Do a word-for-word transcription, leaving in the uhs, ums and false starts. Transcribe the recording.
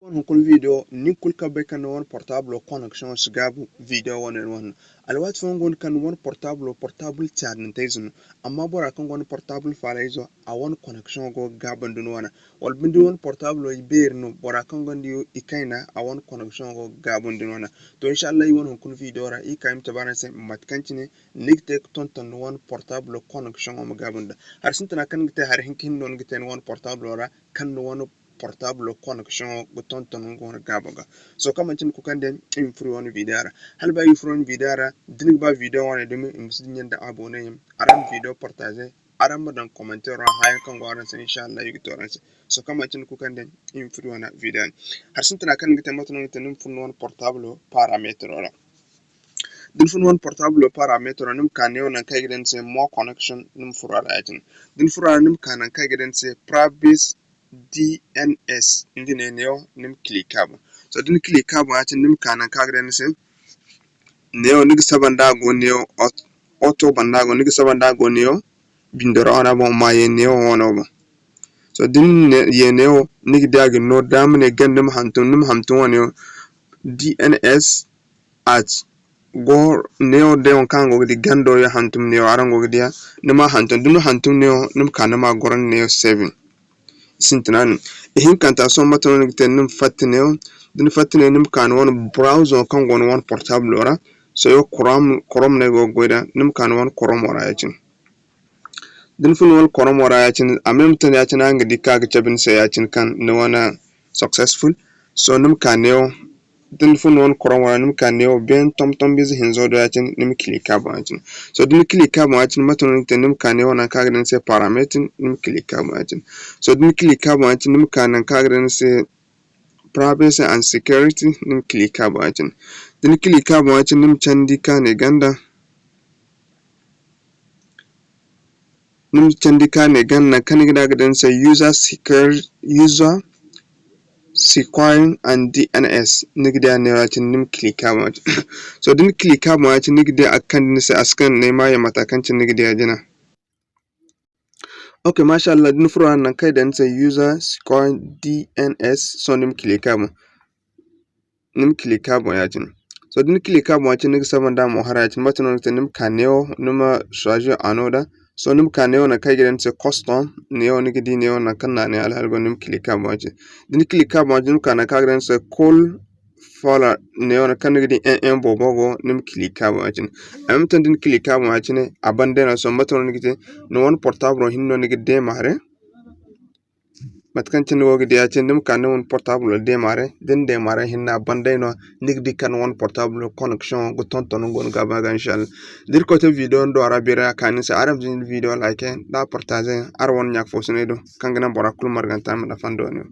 Wane hunkuna video, nin kulu kaŋ bay kaŋ ni wane portable connection si gaabu video wane no wane. Alwaati fooyaŋ go no kaŋ ni wane portable, portable caadantey ize no. Amma bora kaŋ gonda portable faala izo, a wane connection go ga gaabu nda ni wane. Wala binde wane portable i beeri no, bora kaŋ gonda i kayna, a wane connection go ga gaabu nda ni wane. To, inshallah, i wane hunkuna video ra, i ka i ma cabe araŋ se mate kaŋ cine ni ga te ga tonton ni wane portable connection ma gaabu nda. Hari sintina kaŋ ni ga te, hari hinka hinne no ni ga te ni wane portable ra, kaŋ ni wane portable connection ga tonton nga wane gaabo ga. So, kaŋ manti ni kukandi yaŋ, i ma furo wane video ra. Hala ba i furo wane video ra, da ni ga ba video wane dumi, i ma si dinya nda abonné yaŋ. Araŋ ma video partager, araŋ ma daŋ commentaire ra, hayaŋ kaŋ go araŋ se, inshallah, i ga to araŋ se. So, kaŋ manti ni kukandi yaŋ, i ma furo wane video ra. Hari sintina kaŋ ni ga te, mate no ni ga te, ni ma furo ni wane portable paramètre ra. Da ni furo ni wane portable paramètre ra, ni ma ka neewo nangu kaŋ i ga ne ni se more connection, ni ma furo a ra ya-cine. Da ni furo a ra, ni ma ka nangu kaŋ i ga ne ni se privacy D N S, nga ne neewo, ni ma click a boŋ. So, da ni click a boŋ ya-cine, ni ma ka nangu kaŋ a ga ne ni se, neewo, ni ga saba nda a go neewo, aut-, auto banda go, ni ga saba nda a go neewo, bindora wana boŋ, ma ye neewo wano boŋ. So, da ni ne, ye neewo, ni ga di a ga ni no, da ma ne ganda ni ma hantum, ni ma hantum wane D N S, a go neewo day, waŋ kaŋ araŋ go ga di gando ya hantum neewo, araŋ go ga di a, ni ma hantum, da ni hantum neewo, ni ma ka ni ma goro neewo seven. Sintina din. Ihinkanta, sohõ mate no ni ga te, ni ma fatta neewo, da ni fatta neewo, ni ma ka ni wane browser kaŋ go ni wane portable ra, sohõ Chrome, Chrome no ay go ga goy da, ni ma ka ni wane Chrome ra ya-cine. Da ni fun wane Chrome ra ya-cine, a même temps ya-cine, araŋ ga di kaŋ a ga cabe ni se ya-cine kaŋ ni wane successful. So, ni ma ka neewo, da ni fun wane Chrome ra, ni ma ka neewo, beene tomtom bize hinzo do ya-cine, ni ma click a boŋ ya-cine. So, da ni click a boŋ ya-cine, mate no ni ga te, ni ma ka neewo nangu kaŋ a ga ne ni se paramètre, ni ma click a boŋ ya-cine. So, da ni click a boŋ ya-cine, ni ma ka nangu kaŋ a ga ne ni se privacy and security, ni ma click a boŋ ya-cine. Da ni click a boŋ ya-cine, ni ma candi ka ne ganda. Ni ma candi ka ne ganda nangu kaŋ ni ga di a ga daŋ ni se user secure, user secure and D N S. Ni ga di a neewo ya-cine, ni ma click a boŋ ya-cine. So, da ni click a boŋ ya-cine, ni ga di a ga kande ni se, a si kande ni ma ye mate kaŋ cine ni ga di a jina. Ok, masha Allah, da ni furo a ra nangu kaŋ i daŋ ni se user secure D N S, so ni ma click a boŋ. Ni ma click a boŋ ya-cine. So, da ni click a boŋ ya-cine, ni ga saba nda a mo hara ya-cine, mate no ni ga te, ni ma ka neewo, ni ma choisir another. So, ni ma ka neewo nangu kaŋ i ga daŋ ni se custom, neewo ni ga di neewo nangu kaŋ naanay alhal go, ni ma click a boŋ ya-cine. Da ni click a boŋ ya-cine, ni ma ka nangu kaŋ a ga daŋ ni se cool folder, neewo nangu kaŋ ni ga di un un boobo go, ni ma click a boŋ ya-cine. A même temps da ni click a boŋ ya-cine, a ban day no, so mate no ni ga te, ni wane portable hinne no ni ga démarrer. Mate kaŋ cine ni go ga di ya-cine, ni ma ka ni wane portable démarrer. Da ni démarrer hinne a ban day no, ni ga di kaŋ ni wane portable connection ga tonton nga wane gaabo ga, inshallah. Da Irkoy te video do a ra beeray a kaani ni se, araŋ ma di video like, da partager, araŋ wane ɲa fo si ne do kaŋ ga naŋ bora kulu marganta ma nafa nda wane.